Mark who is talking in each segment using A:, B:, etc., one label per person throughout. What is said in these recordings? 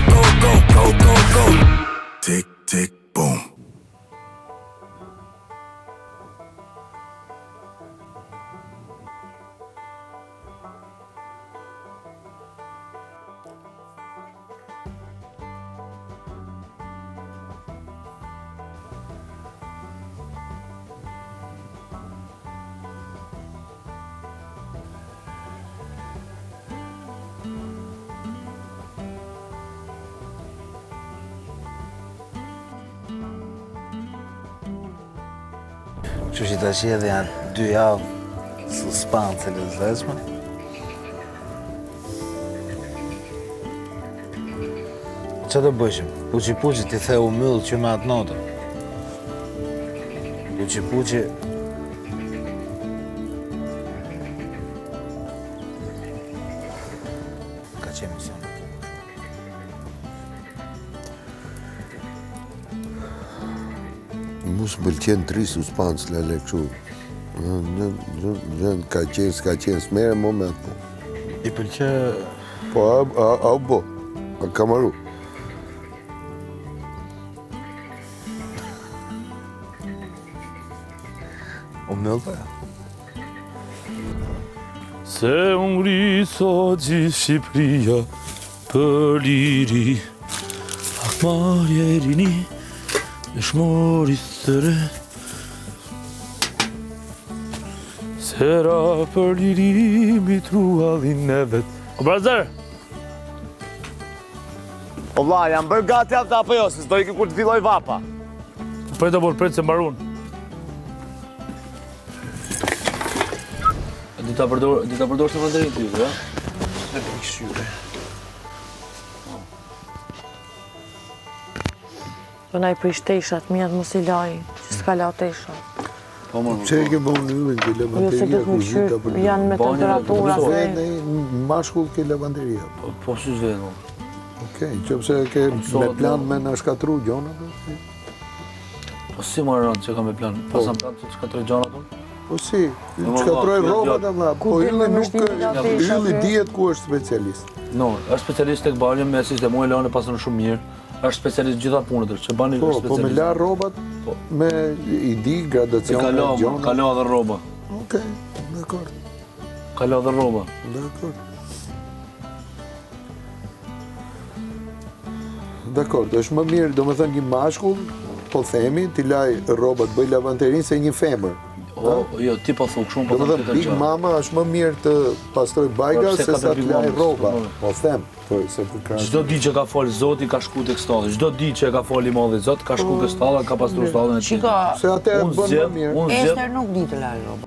A: go, go, go, go, go. Tick, tick, boom.
B: Kështu që tash edhe janë dy javë suspancë e lezetshme. Ça do bëjshim? Puqi puqi ti the u myll që me atë notën. Puqi puqi... Ka qenë mision i bukur.
C: Mu s'më pëlqen të rri suspancë, lale kështu. Në, në, në, ka qenë, s'ka qenë, s'merrem mo me atë punë.
B: I pëlqe...
C: Po, a, a, a u bo, a ka maru.
B: U myll po ja.
D: Se u ngri sot gjithë Shqipëria për liri Hakmarrje rini Dëshmori thërret Se ra për liri mbi truallin e vet O brazer!
E: O vlla, janë bërë gati ata apo jo, se s'do iki kur të filloj vapa.
D: Prit e por, prit se mbarun. Di ta përdor, di ta përdor të vëndërin ty, jo?
B: Në të këshyre.
F: Po na i prish teshat, mia të mos i laj, që s'ka la teshat.
D: Po më
C: Pse e ke bërë në yllin ke
F: Jo se
C: lavanteria
F: do të më
C: kuzhita
F: kqyr,
C: për
F: janë me temperatura.
C: Po
F: se-
C: vete në mashkull ke lavanteria.
D: Po, po si s'vjen, mo.
C: Okej, qofse e ke me plan me na shkatru gjonat, okej.
D: Po si më rëndë që kam me plan? Po sa plan të shkatroj gjonat unë?
C: Po si,
D: Jo,
C: shkatroj
D: jo,
C: rrobat
D: jo.
C: ama,
F: Ku
C: po
F: di
C: ylli
F: më
C: nuk
F: vështirë nga tesha
C: ylli
F: aty?
C: dihet ku është specialist.
D: No, është specialist tek banjo me sistemuar lanë pastron shumë mirë. Është specialist gjitha punët, është që bani
C: Po,
D: është
C: po me
D: specialist.
C: la rrobat,
D: Po.
C: me i di
D: E
C: gradacionet,
D: ka la,
C: gjonat.
D: ka la edhe rroba.
C: Okej, dakor,
D: Ka la edhe rroba.
C: dakor. Dakor, është më mirë, domethënë një mashkull, po themi, t'i laj rrobat, bëj lavanterin se një femër.
D: O, jo, ti po thu kështu, unë po them
C: Domethënë
D: tjetër
C: Big
D: gjë.
C: Mama është më mirë të pastroj bajga
D: Po, pse
C: se
D: ka
C: sa
D: me
C: të
D: Big
C: laj
D: Mama,
C: rroba.
D: s'po
C: Po them, po se për krahas.
D: Çdo ditë që ka fol Zoti ka shku tek stalli. Çdo ditë që e ka fol i madhi Zot ka shku ke stalla, ka pastruar stallën e tij.
G: Shiko,
C: Se atë e
D: Unë
C: bën më
D: zgjedh,
C: mirë.
D: unë zgjedh.
G: Ester nuk di të laj rroba.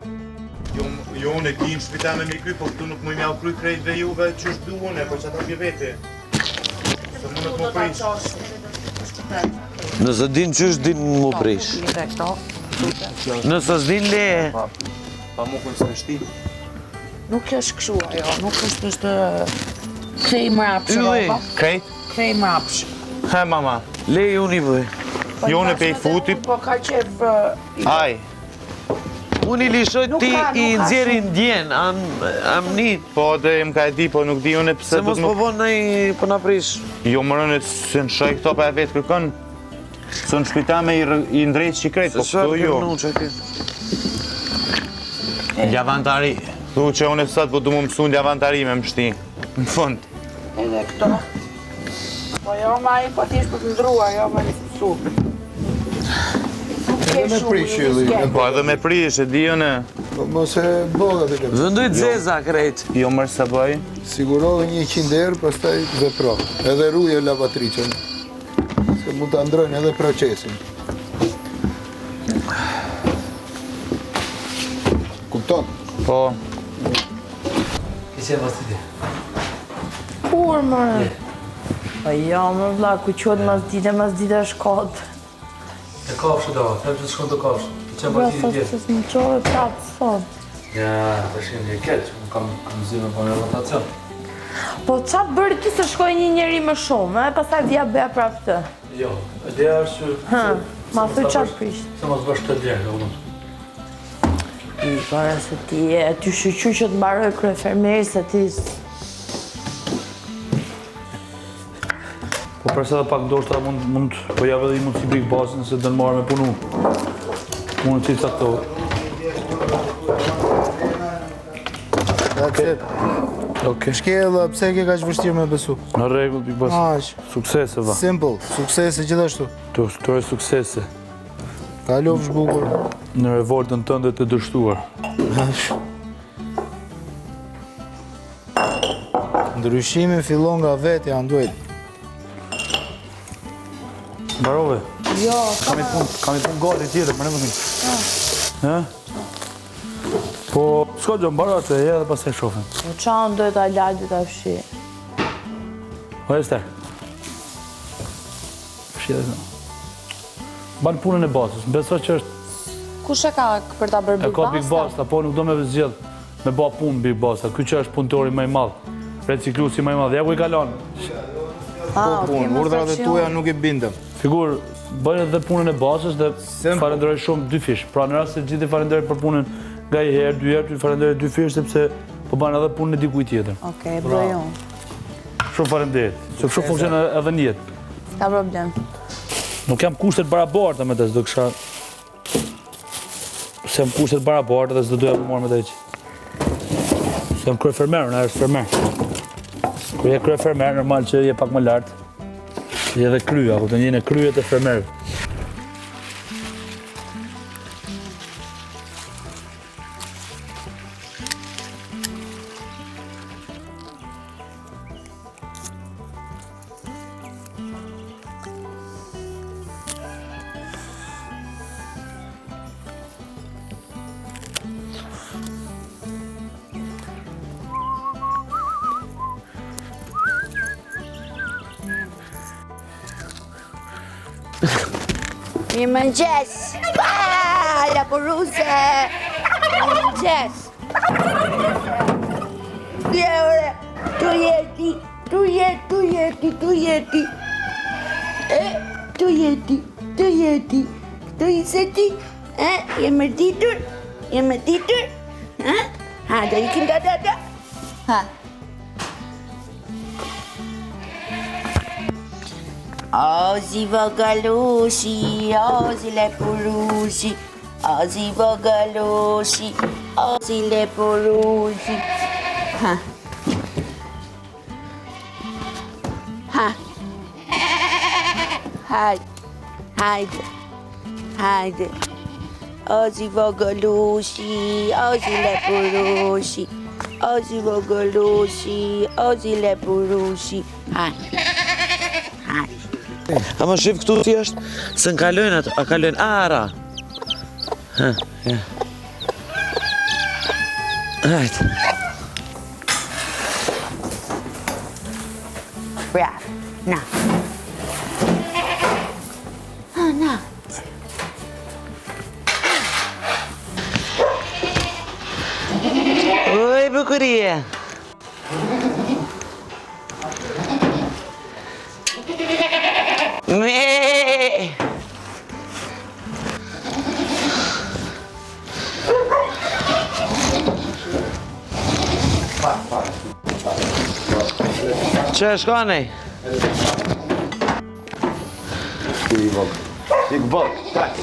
H: Jo, jo unë e di në shtëpi teme me i kry, po këtu nuk më mjau kry krejtve juve qysh du unë, po që ata mbi vete. Se mundet më prish.
I: Nëse din qysh din mu prish.
G: Dhe këto.
I: Nëse s'din leje.
H: Pamukun s'e shti.
G: Nuk është kështu ajo, nuk është është kthej mrapsh
I: Ylli.
G: rroba,
H: Krejt?
G: kthej mrapsh.
H: He mama,
I: Leje unë i bëj.
G: Po
H: Jo, unë
G: i
H: pe i
G: thashë
H: futi.
G: edhe unë, Po ka qef ë,
H: aj.
I: Unë i lishoj
G: Nuk
I: ti
G: ka, nuk
I: i
G: ka
I: nxjerrin djen, am, am një.
H: Po dhe më ka e di, po nuk di unë pse
I: Se mos
H: do
I: po
H: të
I: bon nej, po na prish.
H: Jo më rënë se në shoj këto pa e vetë kërkon. Se në shtëpi teme i, rë- i ndrejt që krejt,
I: Se
H: po
I: çfarë
H: këtu jo.
I: kërnu që ke.
H: Lavantari. Thu që unë sot po du më mësu në lavantari me mshti. Në fund.
G: edhe këto. Po jo, ma i po thjesht për të ndruar, jo ma i mësu. Nuk ke
C: Edhe me
G: shumë,
C: prish,
G: nuk
C: Ylli,
G: s'ke.
C: me
H: Po edhe me prish, e di unë.
C: Po mos e bë atë këtë.
I: Vëndoj zeza krejt.
H: Jo mërë se bëj.
C: Sigurohu 100 herë, pastaj vepro. Edhe ruje lavatriçen. Se mund ta ndrojnë edhe procesin. Kupton?
H: Po.
D: Ki qenë masdite.
F: Kur më? Po jo, më vlla, ku quhet masdite, masdite është kot.
D: E kafshë do, them që shkon të kafshë. Ki qenë
F: Vlla,
D: masdite
F: sot
D: dje.
F: se s'më qove prapë sot.
D: Ja, tash jemi keq, unë kam kam zi me bënë rotacion.
F: Po qa bëri ti se shkoi një njeri më shumë, e pastaj vija bëja prapë të.
D: Jo, ideja është që
F: Ha,
D: se
F: ma
D: mos
F: thuj
D: ta
F: qa
D: bësh-
F: prish.
D: Se mos bësh të djerë, unë.
F: Ti, para se ti e, ty shyqyr që të mbaroj kryefermeri se ti...
D: Po pres edhe pak ndoshta mund mund po jap edhe një mundësi Big Bossit nëse do marrë me punu. Mund të cakto.
J: That's it.
D: Okej.
J: Shkella, pse e ke kaq vështirë me besu?
D: Në rregull Big Boss.
J: Aq.
D: Suksese vlla.
J: Simple, suksese gjithashtu.
D: Të uroj suksese.
J: Kalofsh bukur.
D: Në revoltën tënde të dështuar.
J: Ndryshimi fillon nga vetja, Anduel.
D: Mbarove?
F: Jo,
D: kam i punë, kam i punë gati tjetër, më në më Hë? Po, s'ka gjë, mbaro atë e edhe pastaj shofim.
F: Po ça unë do ta laj, do ta fshi.
D: O, Ester. Fshi edhe. Ban punën e bazës, më beso që është...
F: Kush e ka për ta bërë Big
D: Boss? E ka Big Boss, po nuk do me zgjedh me ba punë Big Boss, ky që është punëtori më i madh, recikluesi më i madh, ja ku i kalon.
J: Po punë, urdhrat e tuaja nuk i bindem.
D: Figur, bëj edhe punën e bazës dhe falenderoj shumë dyfish. Pra në rast se gjithë i falenderoj për punën nga një herë, dy herë, ty falenderoj dyfish sepse po ban edhe punën e dikujt tjetër.
F: Okej, bëj unë.
D: Shumë faleminderit. Se kështu funksionon edhe në jetë.
F: S'ka problem.
D: Nuk jam kushtet barabarta me të, s'do kisha... Se jam kushtet barabarta dhe s'do doja me marrë me të që. Se jam kryefermer, në është fermer. Kur je kryefermer, normal që je pak më lartë. Je edhe krya, ku të një në kryet e fermerëve.
G: Mirëmëngjes! Lepurushë! Mirëmëngjes! Dje, ore, tu je ti, tu je, tu je ti, tu je ti. E, tu je ti, tu je ti. Tu je ti, e, je mërzitur, je mërzitur, ha? Ha, do ikim da, da, da. Ha. Ozi vogëlushi, ozi lepurushi, ozi vogëlushi, ozi lepurushi. Ha. Ha. Hajde. Hajde. Hajde. Ozi vogëlushi, ozi lepurushi, ozi vogëlushi, ozi lepurushi. Hajde. Hajde.
I: A më shif këtu si është? Se në kalojnë ato, a kalojnë ara. Ha, ja. Hajde.
G: Bravo. Na. Ha, na.
I: Oj, bukurie. Me. Që e shka nej?
E: Big Boss, tak.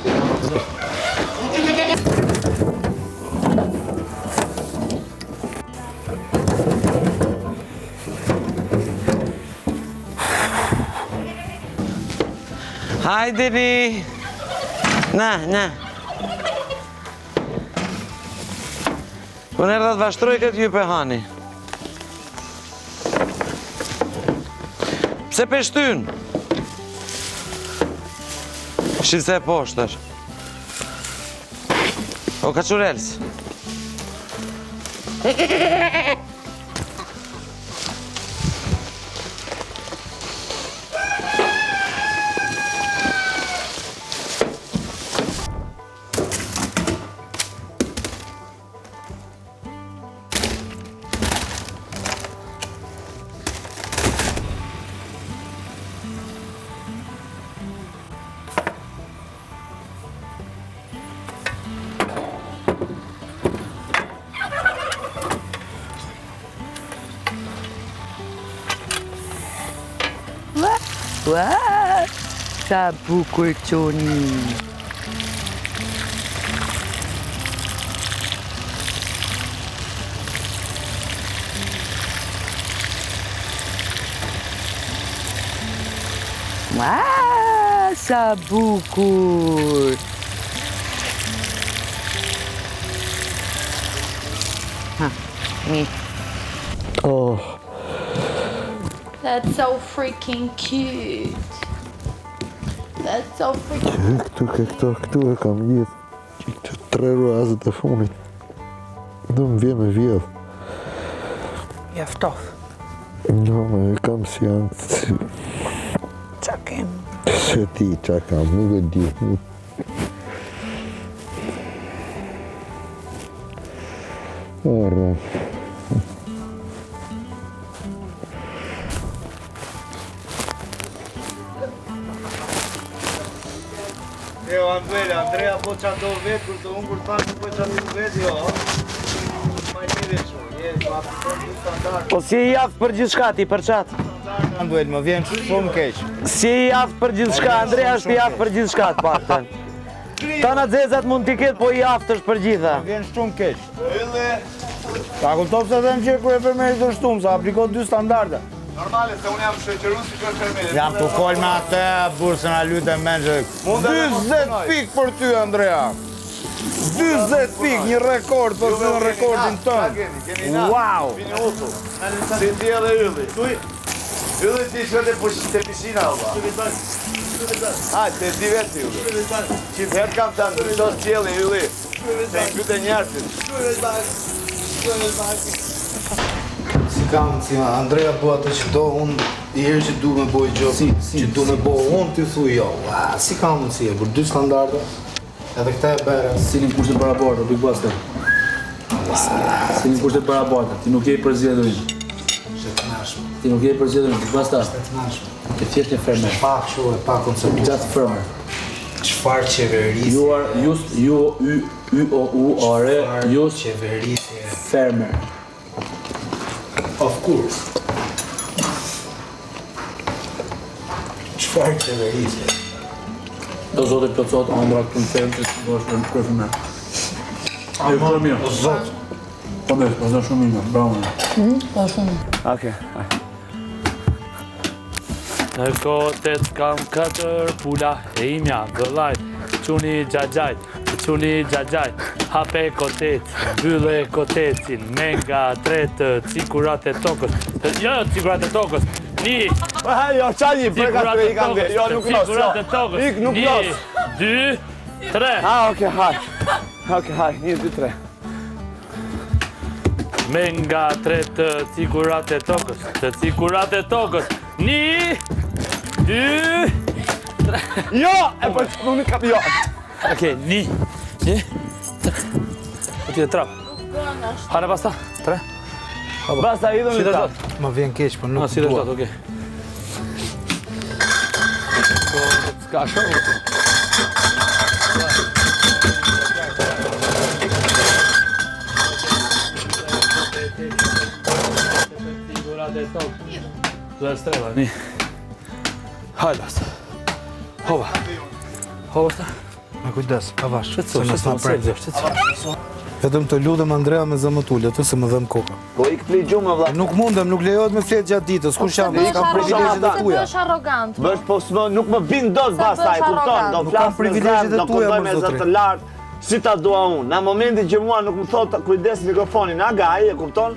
I: Hajdeni! Na, na. Unë erdha të vashtroj këtë ju pe hani. Pse pe shtyn? Shif se e poshtër. O kaçurels.
G: Ua, sa bukur çuni. Ua, sa bukur. Ha, mi.
C: Oh.
F: That's so freaking cute. That's so freaking
C: Këtu, ke këto, këtu e kam gjithë. Që këto tre rruazët e funit. Do më vje me vjedh.
F: Ja ftof.
C: Jo, me e kam si ankth. Si...
F: Qa kem?
C: Se ti, qa kam, nuk e di. Ora.
J: Eo, Anduel, Andrea po qa do vetë, kur të unë kur thash nuk po qa do vetë, jo. Ma një dhe që, je, po aplikon dy standard.
I: Po si i aftë për gjithçka ti, për qatë?
J: Anduel, më vjen shumë keq.
I: Si i aftë për gjithçka, Andrea është i aftë për gjithçka të paktën. Tana xezat mund t'i ketë, po i aftë është për gjitha.
J: Më vjen shumë keq. Ta kupton pse them që kryefermeri të shtum, se aplikon dy standarde.
H: Normale, se unë jam shoqëru si kryefermeri.
J: Jam të fol me atë, bursën a lyte mendje. 40 pikë për ty, Andrea. 40 pikë, një rekord, po thyen rekordin tënd. Wow!
H: Vini utu. Si ti edhe ylli. Ylli ti shkon te te pishina valla. Hajde, te di vetë ylli. Gjithë herë kam thënë, ndrysho sjellje ylli. Se i mbyte njerëzit.
B: Si kam, si Andrea bo atë që do, unë i herë që du me bo i gjë, si, si, që du me bo unë, ti thu jo. Ua, si ka mundësi, e për dy standarde, edhe këta e bere.
D: Si në kushte barabarta, Big Buster. Si në kushte barabarta, ti nuk je i përzgjedhur.
B: Është e tmerrshme.
D: Ti nuk je i përzgjedhur, Big Buster.
B: Është e tmerrshme.
D: Ti thjesht një fermer.
B: Pa kështu e pa konceptuar.
D: Just farmer.
B: Çfarë qeverisje?
D: You are just you y y o u r just
B: qeverisje.
D: Farmer.
B: Of course. Çfarë qeverisje?
D: Do zotë plotësohet ëndra këtu në fermë që të bësh për kryefermer. Ajo shumë mirë.
J: O zot.
D: Po mirë, po shumë mirë. Bravo.
F: Mm, po shumë.
E: Okej.
D: Në kotet kam katër pula e imja, vëllajt, çuni xhaxhajt, çuni xhaxhajt, hape kotet, mbylle kotecin, me nga tre të cikurat e tokës, të, jo, jo, cikurat e tokës, një,
E: Ha, jo, qa një, për ka
D: cikurat
E: të
D: e
E: i kam
D: tokës,
E: jo, nuk nos, jo.
D: cikurat e tokës,
E: Ik, nuk
D: një,
E: nos.
D: dy, tre.
E: Ha, okej, haj. Okej, haj, një, dy, tre.
D: Me nga tre të cikurat e tokës, të cikurat e tokës, një, dy, tre.
E: Jo, e po, nuk kam, jo.
D: Okej, një, një, tre. Po ti e trap. Hane basta, tre.
E: Basta, i do
D: Si
E: në
D: dhe
E: ta.
D: shtatë.
B: Më vjen keq, po nuk
D: Ah, si dhe
B: dua.
D: shtatë, okej. Po, S'ka shumë. Dhe streva, një. Hajde, basta. Hova. Hova, basta.
B: Me kujdes, avash,
D: Shqetëso,
B: se mos
D: shqetëso,
B: na prek.
D: shqetëso, shqetëso.
B: Vetëm të lutem Andrea me zë më të ulët, se më dhemb koka.
E: Po ik pli gjumë, vlla.
B: Nuk mundem, nuk lejohet me fjet gjatë ditës. Kush jam?
F: Pse
B: Kam
F: bëhesh
B: privilegjet e
F: arrogant? Pse
B: tuaja.
F: bëhesh arrogant?
E: Bësh, po s'më, nuk më bind dot
F: Pse
E: pastaj,
F: bëhesh
E: kupton,
F: arrogant?
E: do
B: Nuk
E: flas
B: kam
E: me
B: privilegjet
E: zë,
B: e
E: do
B: tuaja,
E: këndoj
B: mor
E: me zë
B: zotri.
E: të lartë, si ta dua unë. Në momentin që mua nuk më thotë kujdes mikrofonin, aga ai e kupton?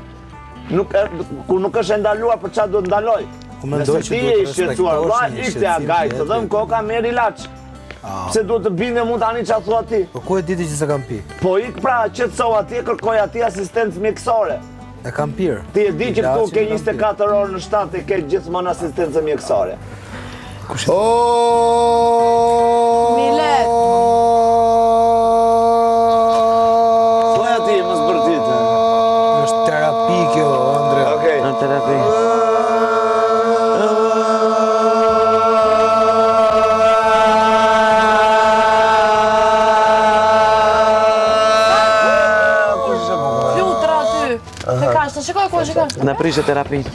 E: Nuk e, kur nuk është e ndaluar për çfarë duhet ndaloj.
B: Ku mendoj
E: Nëse
B: që
E: ti
B: duhet
E: je i shqetësuar,
B: respektosh
E: vlla,
B: një
E: ik te
B: shqetësim
E: agaj, të
B: tjetrit.
E: dhëm koka merr ilaç. Pse duhet të bindem unë tani çfarë thua ti?
B: Po ku e diti që se kam pi?
E: Po ik pra, qetësou atje, kërkoj atje asistencë mjekësore.
B: E kam pirë.
E: Ti e di që këtu
B: Ilaçin
E: ke
B: e kam pirë.
E: 24 orë në 7 e ke gjithmonë asistencë mjekësore.
B: O!
F: Milet.
E: Thuaj ati, mos bërtit.
B: Është terapi kjo, Andrea.
E: Okej.
I: Në terapi.
F: Flutra aty. Të kash, të shikoj ku e shikoj.
I: Na prishë terapinë.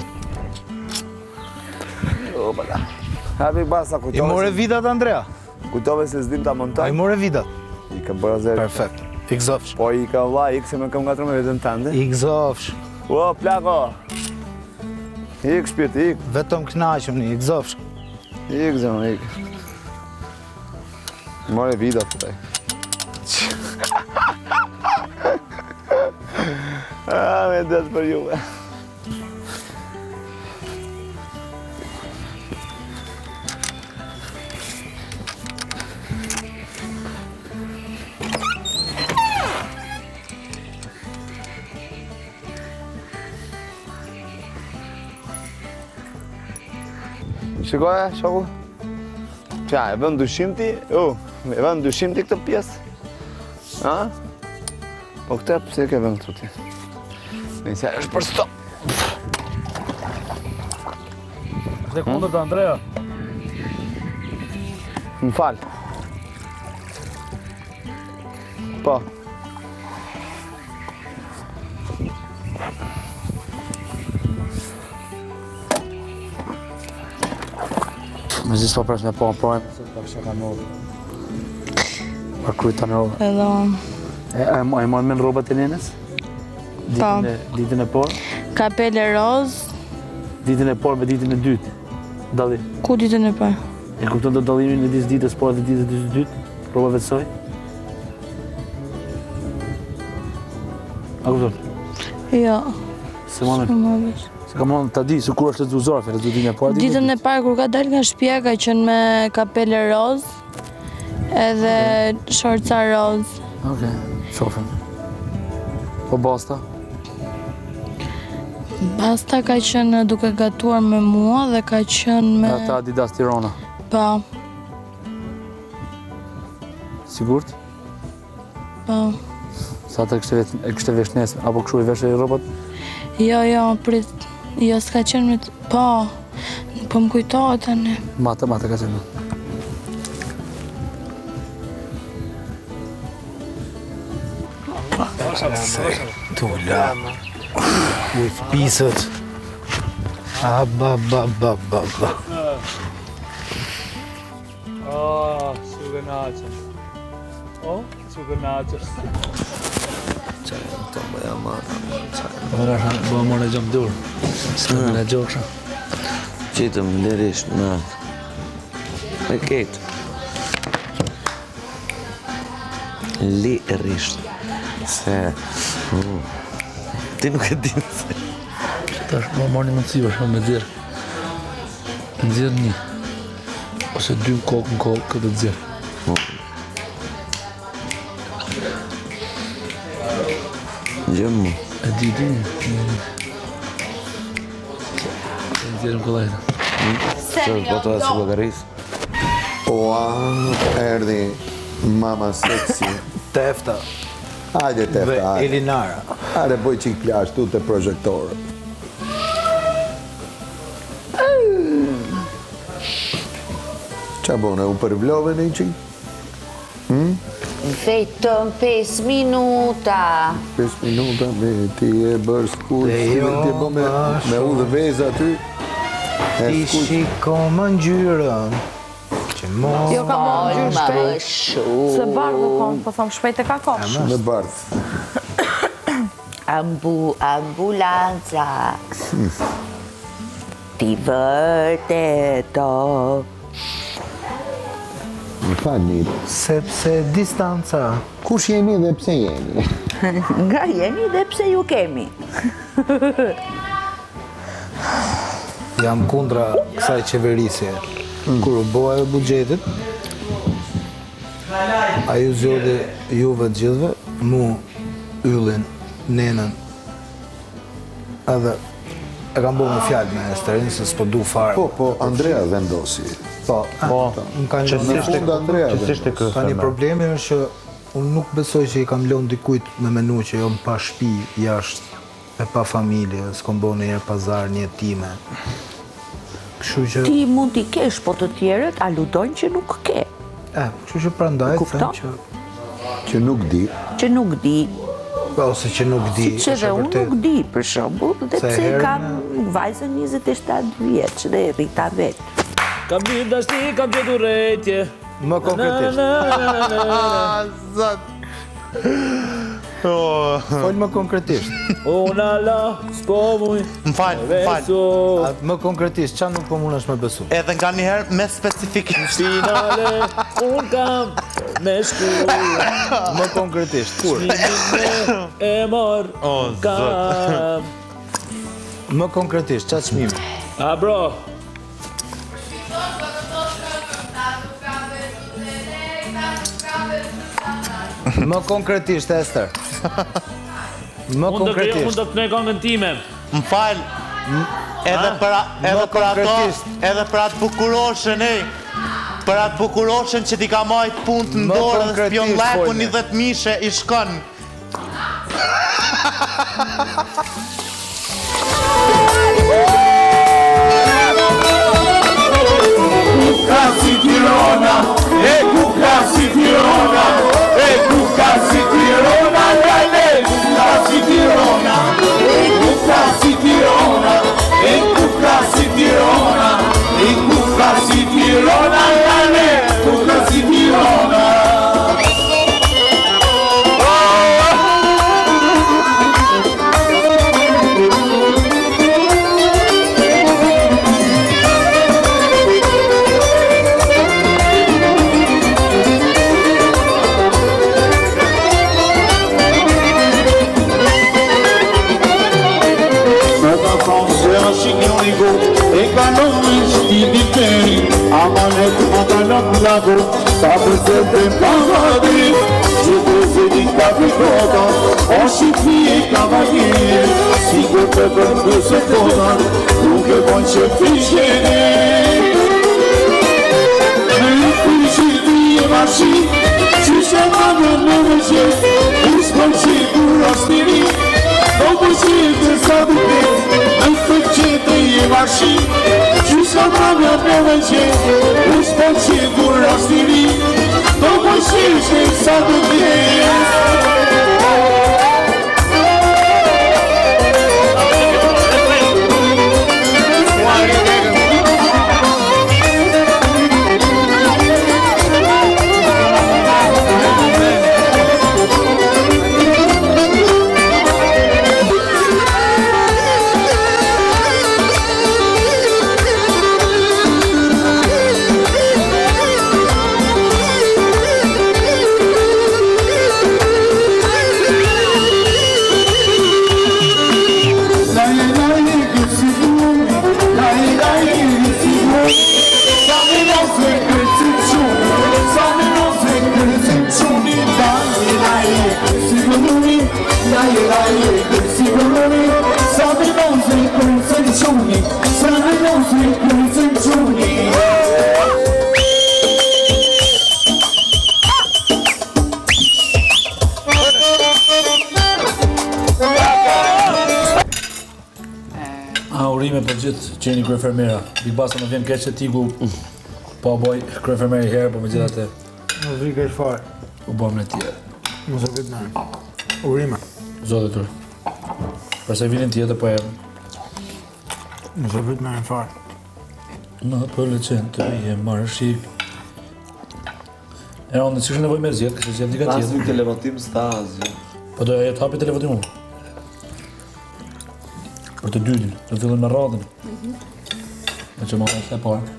H: Hapi basa
B: kujtove. I more vidat Andrea.
H: Kujtove se s'dim ta montojmë.
B: A i more vidat.
H: I kam bërë zerë.
B: Perfekt. I gëzofsh.
H: Po i ka vlla, ik se më kam ngatërruar me veten tënde.
B: I gëzofsh.
H: O plako. Ik shpirt, ik.
B: Vetëm kënaqem, i gëzofsh.
H: Ik zemër, ik. More vidat thotë. Ah, me det për juve. Shikoje, shoku. Qa, e vën dyshim ti? U, e vën dyshim ti këtë pjesë? Ha? Po këtë pse e ke vënë këtu ti? Nëse është për stop.
D: Dhe kundër të Andrea.
H: Më fal. Po.
D: Mezi s'po pres me po, po e më pak që ka ndodhë. Për kryt të në rrobë.
F: Edhe unë.
D: E, e, e mban mend rrobat e nenës?
F: Po.
D: Ditën e, ditën e parë?
F: Kapele roz.
D: Ditën e parë me ditën e dytë. Dallim.
F: Ku ditën e parë?
D: E kupton dot dallimin midis ditës parë dhe ditës së dytë? Rrobave të saj? A kupton?
F: Jo.
D: Se më
F: me.
D: Se kam mund ta di se kur është lexu zarfi, lexu ditën e parë.
F: Ditën e parë kur ka dalë nga shtëpia ka qenë me kapele roz edhe shorca roz.
D: Okej, shofim. Po basta?
F: Basta ka qenë duke gatuar me mua dhe ka qenë me...
D: Ata Adidas Tirana.
F: Po.
D: Sigurt?
F: Po.
D: Sa të kishte vetë, e kishte vesh nesër, apo kështu i vesh e rrobat?
F: Jo, jo, prit. Jo, s'ka qenë me të... Po, po më kujtohet tani.
D: Mate, mate ka qenë.
B: Tula. Ujë pisët. A, ba, ba, ba, ba, ba.
D: Oh, su kënaqem. Oh, su kënaqem.
H: Qa e të më ja mata, qa
D: e Po në rëshan, bo më në gjamë durë. Se në në gjokë
H: Qitëm lirisht në atë. Me ketë. Lirisht. Se... Mm, ti nuk e din se...
D: Tash, më marrë një mundësi, për me nxjerrë. Nxjerr një. Ose dy në kokë në kokë këtë të nxjerr.
H: Gjë më.
D: E di, di. E nxjerrim kollaj.
H: Se po të asë llogaris.
C: Ua, erdhi mama seksi.
B: Tefta.
C: Hajde Tefta,
B: Dhe
C: hajde.
B: Elinara.
C: Hajde bëj çik plazh tu te prozhektorët. Ça bone, u përvlove një çik? Hmm?
G: Vetëm 5 minuta.
C: 5 minuta, me ti e bërë skuq, si me ti e bë me, me udhë vezë aty.
B: Ti shiko më ngjyrën, që mo...
F: Jo, ka më ngjyrë shpejt. Se bardhë, po, po thom shpejt e ka kofshë.
C: Me bardhë.
G: Ambu, ambulanca. Ti vërteto.
C: Më falni.
B: Sepse distanca.
C: Kush jeni dhe pse jeni?
G: Nga jeni dhe pse ju kemi.
B: Jam kundra kësaj qeverisje. Mm. Kur u bo ajo e buxhetit, ai ju zgjodhi juve të gjithëve, mu, Yllin, Nenën, Edhe e kam bo me fjalë me Esterin, se s'po du fare.
C: Po, po, Andrea vendosi.
B: Po, po, më kanë
C: Që në fund Andrea vendosi.
B: Tani problemi është që unë nuk besoj që i kam lënë dikujt me menu që jam pa shpi jashtë e pa familje, s'kom bo ndonjëherë pazar në jetë time. Kështu që...
G: Ti mund t'i kesh, po të tjerët aludojnë që nuk ke.
B: E, kështu që prandaj them që
C: Që nuk di.
G: Që nuk di.
B: Po, ose që nuk di.
G: Siç edhe unë nuk di, për shembull, dhe pse kam vajzën 27 vjeç dhe e rrita vetë.
D: Kam lyp dashni, kam gjetë urrejtje.
B: Më konkretisht.
J: Zot. Oh.
B: Fol më konkretisht.
D: Unë ala, s'po muj.
J: Më fal, më fal.
B: Më konkretisht, ça nuk po mundesh me besu?
J: Edhe nga njëherë me specifikisht.
D: Finale, unë kam me shku.
B: Më konkretisht, kur?
D: Çmimin e marr, kam.
B: Më konkretisht, ça çmimi?
D: A bro,
B: Më konkretisht, Ester. Më konkretisht.
D: Unë do të këndoj këngën time.
J: Më fal. Edhe për edhe për ato, edhe për atë bukuroshen ej. Për atë bukuroshen që t'i ka majt punët në dorë dhe spion një 10 mishe i shkon.
A: Ku si Tirona, e ku ka si Tirona, e ku ka si Tirona, lale, ku ka si Tirona, e ku ka si Tirona, e ku ka si Tirona, e ku ka si Tirona, lale, ku ka si Tirona.
D: A, urime për gjithë që jeni kryefermera. Big Basta më vjen keq se tiku po boj kryefermeri herë, po megjithatë
B: Mos vi keq fare.
D: u bëm në tjerë.
B: Mos e vit më. Urime.
D: Zoti tur. Përse vitin tjetër po e
B: Mos e vit më fare.
D: Më pëlqen të jem marshik. E unë s'kisha nevojë me zgjedh, kishte zgjedh dika
H: As
D: tjetër.
H: një televotim s'tha asgjë.
D: Po do e të hapi televotim unë. Për të dytin, do fillojmë me radhën. Me që mama është e parë.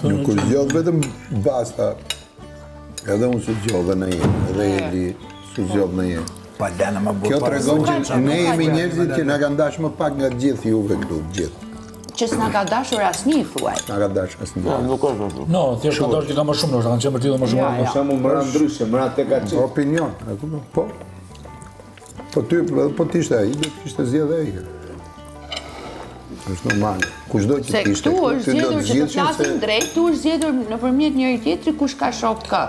C: Nuk u zgjodh vetëm basta. Edhe unë s'u zgjodha në jetë, edhe Eli s'u zgjodh në jetë.
B: Pa lënë më burr.
C: Kjo tregon që ne jemi njerëzit që na kanë dashur më pak nga të gjithë juve këtu, të gjithë.
G: Që s'na ka dashur asnjë thuaj.
C: Na ka dashur asnjë.
E: Jo, nuk është ashtu.
D: No, thjesht ka dashur që ka më shumë, ndoshta kanë qenë për ty dhe më shumë.
G: Ja, ja.
H: Për shembull, mëra ndryshe, mëra tek aty.
C: Opinion, e kupton? Po. Po ty, po të ishte ai, do të kishte zgjedhë ai. Është normal. Kushdo që
G: Se
C: të ishte
G: këtu është
C: ty do
G: zgjedhur që të
C: zgjidhshin
G: flasim
C: se-
G: drejt, këtu është zgjedhur nëpërmjet njëri tjetrit kush ka shok kë.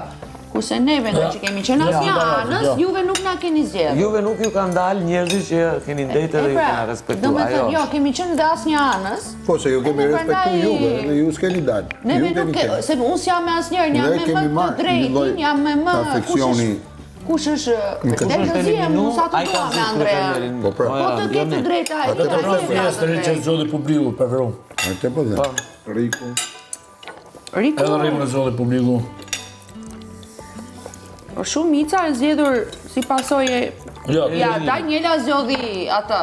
G: Kurse neve nga që kemi qenë asnjë anës, juve nuk na keni zgjedhur.
I: Juve nuk ju kanë dalë njerëzit që keni ndejtë dhe ju
G: pra,
I: kena respektu.
G: Domethënë, jo, kemi qenë dhe asnjë anës.
C: Po, se ju kemi respektu juve, dhe ju s'keni dalë.
G: Neve nuk, se unë s'jam me asnjërin, jam me më të drejtin, jam me më... Kush është... Kush është eliminuar, sa të dua me Andrea.
C: Po, pra.
G: Po të ketë të drejtë, ai,
D: Atë po them. Që zgjodhi publiku, preferum.
C: Atë po them. Po. Riku.
G: Riku.
D: Edhe Rikun e zgjodhi publiku.
G: Po shumica e zgjedhur si pasojë
D: Jo,
G: ja, Daniela zgjodhi atë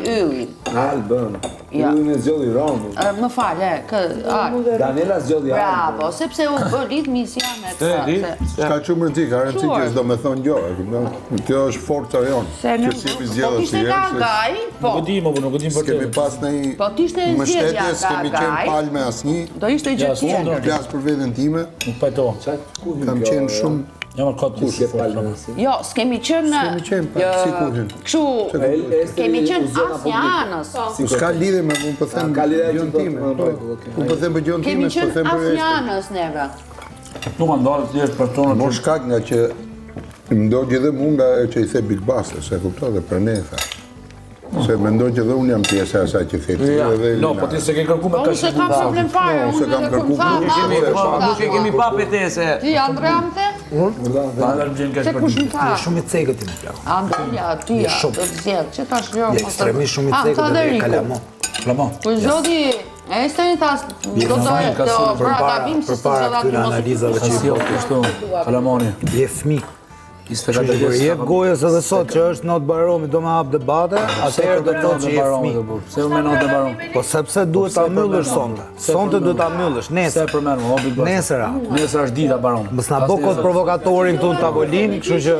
G: Yllin.
H: Albën.
G: Ja.
H: Yllin e zgjodhi Romi.
G: Më fal, e, kë, a.
H: Daniela zgjodhi Albën.
G: Bravo, sepse u bë lidh misia me këtë.
C: S'ka shumë rëndësi, ka rëndësi që s'do me thonë jo, e kupton? Kjo është forca jonë.
G: Se
C: Që si jemi
G: po
C: zgjedhur
G: kishte
C: si
G: nga
C: herë, se
G: Gai, po.
D: Nuk e di, më, po nuk e di
C: S'kemi
D: vërtet.
C: pas në një
G: Po t'ishte zgjedhja
C: mbështetje,
G: nga
C: s'kemi qenë
G: Gai.
C: palë me asnjë.
G: Do ishte gjë
D: Ja, s'u
G: tjetër.
D: ndon.
C: Flas për veten time,
D: Nuk pajtohem.
C: kam qenë shumë
D: Ja, më kot kush.
G: Jo, s'kemi qenë
C: S'kemi qenë pa, si ku hyn?
G: Kështu, kemi qenë asnjë anës.
C: Po s'ka lidhje me unë po them
H: Ka lidhje
C: gjën
H: që do
C: time.
H: të
C: Po, unë po them për gjën
G: Kemi
C: time, s'po
G: qenë
C: them për
G: asnjë
C: Esterin.
G: anës neve.
D: Nuk ka ndarë thjesht persona
C: Mor shkak nga që më ndogji dhe mu nga ajo që i the Big Bass, se kuptoj dhe për ne e tha. Se mendoj që dhe unë jam pjesë e asaj që the ti edhe
D: No, po ti s'e ke kërku me
G: Po unë s'e kam problem fare,
C: No,
G: unë
C: s'e kam
G: edhe kur
C: kërku
G: më tha,
C: kurrë.
G: ma,
C: Kemi-
G: kush
I: Po,
G: më tha
I: nuk e kemi
G: mua?
I: pa petese.
G: Ti Andrea më the?
D: Pa dhe më gjenë keq
G: Se
D: për
G: kush
D: ty.
G: më tha?
B: Je shumë i cekët ti më plak.
G: Andrea, ti
B: Je
G: ja,
B: shumë.
G: do të zgjedh, që tash jo.
B: Je
G: mos të-
B: ekstremisht shumë i
G: Ah,
B: cekët
G: tha
B: dhe
G: dhe
B: je
G: Riku.
B: kalamo.
D: Kalamo.
G: Po zgjodhi, e Esteri tha, do të
D: ka
G: do
D: sjellë
G: bëra
B: Përpara,
G: gabim se
B: përpara
G: s'zgjodha
B: këtyre
G: ty mos.
B: analizave
D: Ka
B: që i
D: sjellë kështu, kalamoni.
B: je fëmijë.
D: 24
B: Kur
D: vjeç.
B: jep gojës edhe sot që është not Baromi do me hap debate, atëherë do të thotë që je fëmijë.
D: Pse u menon të Baromi?
B: Po sepse duhet ta mbyllësh sonte. Sonte duhet ta mbyllësh,
D: Se
B: nesër.
D: përmend, o Big Boss.
B: Nesër. a.
D: Nesër është dita Barom.
B: Mos na bë kot provokatorin këtu në tavolinë, kështu që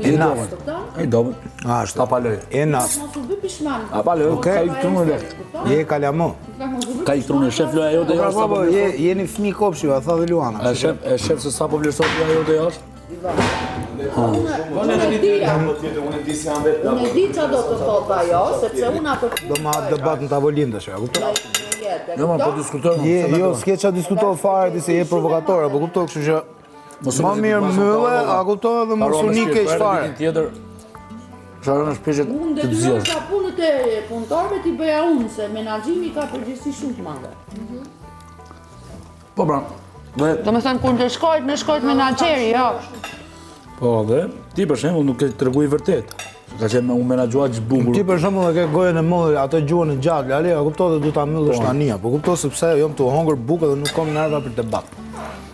B: enough.
D: Ai dobët.
B: Ashtu.
D: Ta paloj.
B: Enough.
G: Mos u bëj pishman.
D: A paloj,
B: Okej.
D: ka ik trunin lehtë.
B: Je kalamo.
D: Ka ik trunin, shef loja jote
B: Po
D: jashtë.
B: po
D: sa
B: po,
D: po
B: je jeni fëmijë kopshi, va tha dhe Luana.
D: E shef, e shef se sa po vlerëson loja jote jashtë?
G: Unë e dija.
H: Unë e di se jam vetë.
G: Unë e di çfarë do të thotë ajo, sepse unë atë
B: Do ma hap debat në tavolinë tash, a kupton?
D: Jo, ma po diskutojmë.
B: Je, jo, s'ke çfarë diskuto fare ti se je provokator, apo kupton, kështu që
D: Mos u
B: më
D: mërzit,
B: mirë
D: mos u
B: mbylle,
D: tallova.
B: a kupton edhe mos u ni keq fare.
D: Vitin tjetër, Sharon është peshet
G: Unë
D: të
G: detyrohem
D: zgjedh.
G: sa punët e punëtorëve t'i bëja unë, se menaxhimi ka përgjegjësi shumë të madhe.
D: Po pra. Dhe
G: Do me thënë, kur ndëshkohet, ndëshkohet menaxheri, jo.
D: po dhe ti për shembull nuk ke tregu i vërtet. Ka qenë me u menaxhua aq bukur.
B: Ti për shembull e ke gojën e madhe, atë gjuhën e gjatë, lali, a kupton dhe duhet ta mbyllësh
D: Po.
B: tani, apo kupton sepse jam tu hongër bukë dhe nuk kam nerva për debat.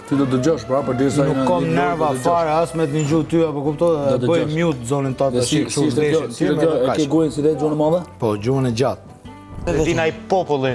D: Ti do dëgjosh pra përderisa
B: Nuk kam nerva fare as me të nigju ty, apo kupton
D: Do
B: dhe bëj
D: dëgjosh.
B: mute zonën tonë
D: Dhe
B: tash
D: si
B: kështu
D: si ishte kjo,
B: veshin
D: si
B: tim
D: ishte kjo,
B: edhe
D: e ke
B: kaq.
D: gojën si dhe gjuhën e madhe?
B: Po, gjuhën e gjatë.
J: E din ai populli.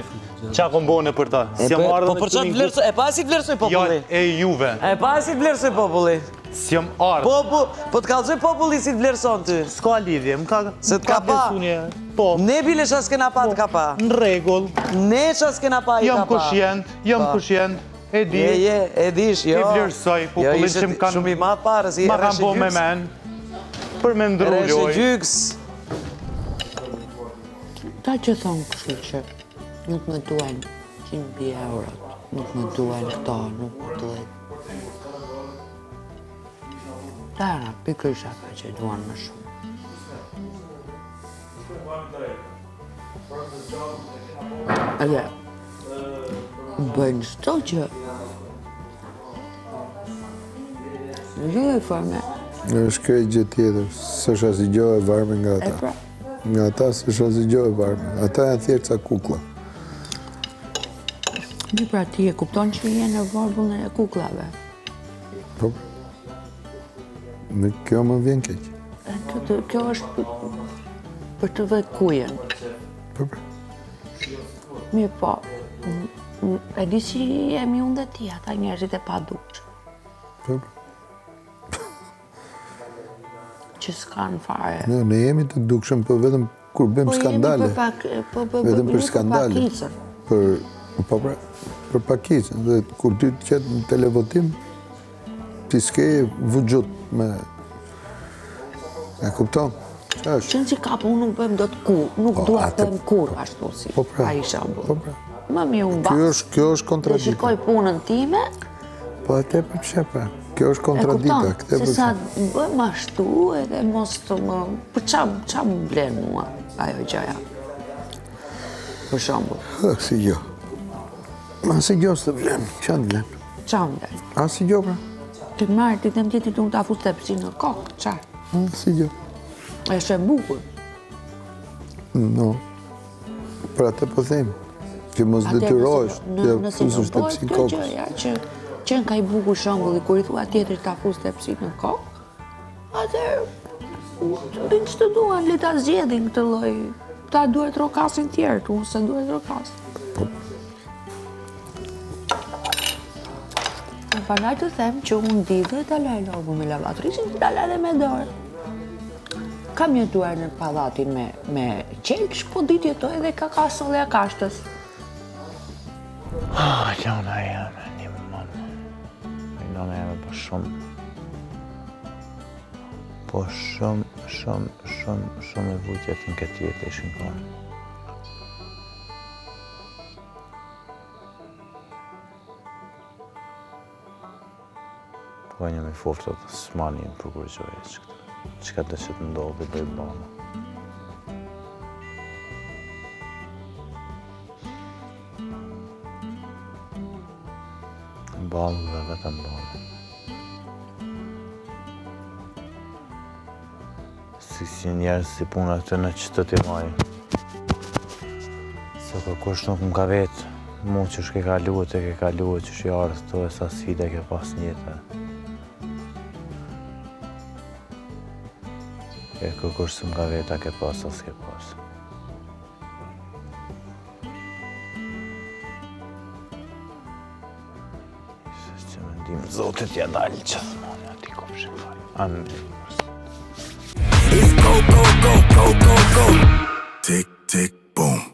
J: Qa kom bone për ta? Si jam ardhur
I: Po
J: në
I: për çfarë
J: këtë
I: vlerësoj? E pa si vlerësoj
J: Jo,
I: populli?
J: e juve.
I: E pa si vlerësoj populli?
J: Si jam ardhur.
I: Po, po, po të kallzoj populli si të vlerëson ty.
J: S'ka lidhje, më ka
I: Se të ka pa.
J: vlerësu një. Po.
I: Ne bile qa s'kena pa të ka pa.
J: Në rregull.
I: Ne qa s'kena pa i
J: Jam
I: ka pa.
J: kushjent, jam
I: Pa.
J: kushjent. E di.
I: Je, je, e dish, jo.
J: I vlerësoj
I: Jo,
J: popullin
I: ishe
J: që më kanë
I: Shumë i madh parë, si
J: Ma kanë
I: rreshe
J: bo me
I: gjyks.
J: men. Për me ndru
I: Rreshe
J: lojë.
I: gjyks.
G: Ta që thonë kështu që nuk më duhen 100.000 eurot, nuk më duhen këto, nuk më duhen. Ta janë pikërisht ata që duan më shumë. Edhe bëjnë çdo gjë. Në çdo lloj forme.
C: Është krejt gjë tjetër, s'është asgjë gjë e varme nga
G: E
C: ata.
G: pra.
C: Nga ata s'është asgjë gjë e varme. Ata janë thjesht ca kuklla.
G: Mirë pra ti e kupton që je në vorbullën e kuklave.
C: Po. Në kjo më vjen keq.
G: E, Kjo, të- kjo është për, për të vë kujën.
C: Po, po.
G: Mirë po, n- n- e di si jemi unë dhe ti, ata njerëzit e padukshëm,
C: Po, po.
G: që s'kan fare.
C: Ne, ne jemi të dukshëm, po vetëm kur bëjmë
G: Po jemi
C: skandale.
G: për pak, po, po,
C: Vetëm
G: po,
C: për
G: jo
C: skandale.
G: pakicën.
C: Për, po pra, për pakicën. Dhe kur ty të qetë në televotim, ti s'ke vuxhut me... E kupton? Qa është?
G: Qenë si kapë, unë nuk bëjmë dot kur, nuk
C: Po,
G: dua
C: atë-
G: të bëjmë kur ashtu si
C: Po pra,
G: ai shembull.
C: po pra.
G: Më mirë unë
C: Kjo
G: bas.
C: është, kjo është
G: Dhe
C: kontradiktë.
G: shikoj punën time.
C: Po atë për pse pra? Kjo është kontradikta,
G: këtë për Se sa bëhem ashtu edhe mos të më... Për ça, ça më vlen mua ajo gjëja? Për shembull.
C: Si gjë. Asnjë gjë s'të vlen, ça të vlen?
G: Ça më vlen?
C: Asnjë gjë pra.
G: Të marrë, të them tjetrit unë ta fus tepsinë në kokë, ça?
C: Asnjë gjë.
G: Është e bukur.
C: No. Për atë po them, që mos detyrohesh të fusësh tepsinë
G: kokës. Nëse gjëja që qenka i bukur shembulli kur i thua tjetrit ta fus tepsinë në kokë, atëherë bëjnë ç'të duan, le ta zgjedhin këtë lloj. Ta duartrokasin tjerët, unë s'e duartrokas. Po. Prandaj të them që unë di dhe ta laj logun me lavatriçen, ta laj dhe me dorë. Kam jetuar në pallatin me, me qelq, po di të jetoj edhe ka kasollja e kashtës.
A: Ah, Lona jeme, një më Lona jeme, po shumë, po shumë, shumë, shumë, shumë e vujtjet në këtë jetë ishin konë. Po jam i fortë dhe s'ma nin për kurgjo e që këtë. Çka do që të ndodhi bëj bana. Ballë dhe vetëm ballë. Si si njerëz si puna të në që të t'i maj. Se kërkush nuk më ka vetë, mu qysh ke kalu e të ke kalu e qysh je ardhë këtu e sa sfide ke pas në jetë. E kërkush s'më ka vetë a ke pas a s'ke pas. Se me ndihmë Zotit ja dalë gjithmonë, ja ti kopshin faj. Amin. It's go, go, go, go, go, go. Tick, tick.